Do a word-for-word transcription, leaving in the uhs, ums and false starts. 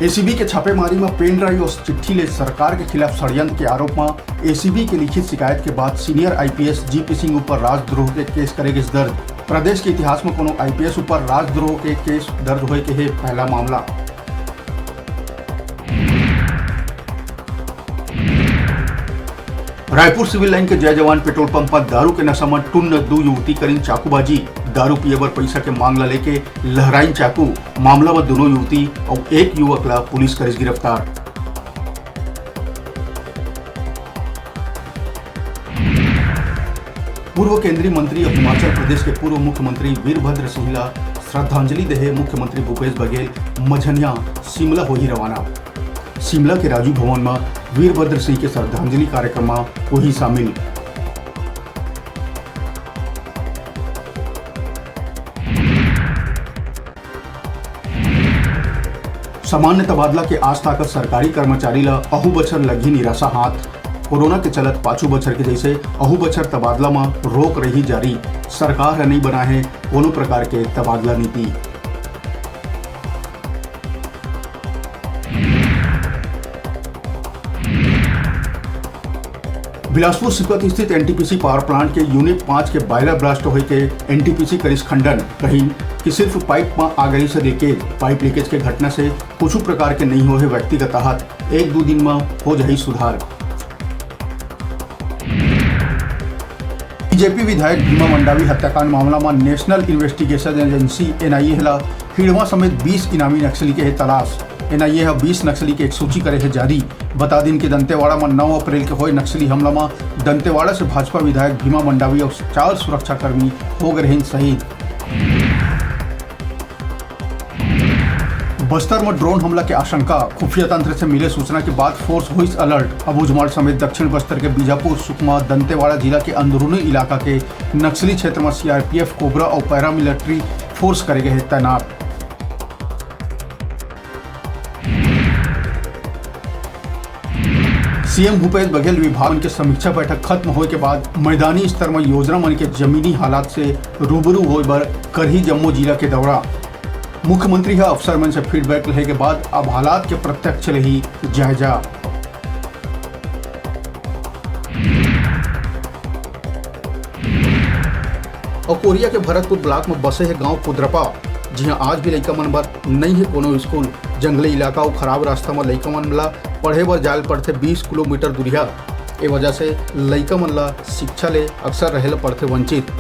ACB के छापेमारी म पेन ड्राइव अउ चिट्ठी ले सरकार के खिलाफ षड्यंत्र के आरोप म एसीबी के लिखित शिकायत के बाद सीनियर आईपीएस जीपी सिंह ऊपर राजद्रोह के केस करे गिस दर्ज। प्रदेश के इतिहास म कोनो आईपीएस ऊपर राजद्रोह के केस दर्ज होए के हे पहला मामला। रायपुर सिविल लाइन के जय जवान पेट्रोल पंप पर दारू के नशा म टुन्न दू युवती करिन चाकूबाजी। दारू पिए बर पइसा के मांग ला लेके लहराइन चाकू। मामला म दोनों युवती अउ एक युवक ला पुलिस करिस गिरफ्तार। पूर्व केंद्रीय मंत्री अउ हिमाचल प्रदेश के पूर्व मुख्यमंत्री वीरभद्र सिंह ला श्रद्धांजलि देहे मुख्यमंत्री भूपेश बघेल मझनिया शिमला होही रवाना। शिमला के राजू भवन म वीरभद्र सिंह के श्रद्धांजलि कार्यक्रम म होही शामिल। सामान्य तबादला के आस ताकत सरकारी कर्मचारी ल अहू बछर लगही निराशा हाथ। कोरोना के चलत पाछू बछर के जइसे अहू बछर तबादला म रोक रही जारी। सरकार ह नइ बनाए हे कोनो प्रकार के तबादला नीति। बिलासपुर सिपत स्थित एनटीपीसी पावर प्लांट के यूनिट पाँच के बॉयलर ब्लास्ट होए के एनटीपीसी करिस खंडन। कहिन कि सिर्फ पाइप म आग रहिस हे लीकेज। पाइप लीकेज के घटना से कुछु प्रकार के नइ होए हे व्यक्तिगत आहत, एक दू दिन म हो जाही सुधार। बीजेपी विधायक भीमा मंडावी हत्याकांड मामला म नेशनल इन्वेस्टिगेशन एजेंसी, एनआईए, ला हिड़वा समेत बीस इनामी नक्सली के हे तलाश। एनआईए ह बीस नक्सली के एक सूची करे हे जारी। बता दिन कि दंतेवाड़ा म नौ अप्रैल के होए नक्सली हमला म दंतेवाड़ा से भाजपा विधायक भीमा मंडावी अउ चार सुरक्षाकर्मी हो गए रहिन शहीद। बस्तर म ड्रोन हमला के आशंका, खुफिया तंत्र से मिले सूचना के बाद फोर्स होइस अलर्ट। अबूझमाड़ समेत दक्षिण बस्तर के बीजापुर, सुकमा, दंतेवाड़ा जिला के अंदरूनी इलाका के नक्सली क्षेत्र म सीआरपीएफ, कोबरा अउ पैरामिलिट्री फोर्स करे गए हे तैनात। सीएम भूपेश बघेल विभाग मन के समीक्षा बैठक खत्म होए के बाद मैदानी स्तर म योजना मन के जमीनी हालात से रूबरू होए बर करही जम्मो जिला के दौरा। मुख्यमंत्री ह अफसर मन से फीडबैक लेहे के बाद अब हालात के प्रत्यक्ष लेही जायजा। अउ कोरिया के भरतपुर ब्लॉक म बसे हे गांव पुद्रपा, जिहां आज भी लइका मन बर नइ हे कोनो स्कूल। जंगली इलाका अउ खराब रास्ता म लइका मन ला पढ़े बर जाय ल पड़थे बीस किलोमीटर दूरिहा। ए वजह से लइका मन ला शिक्षा ले अक्सर रहे ल पड़थे वंचित।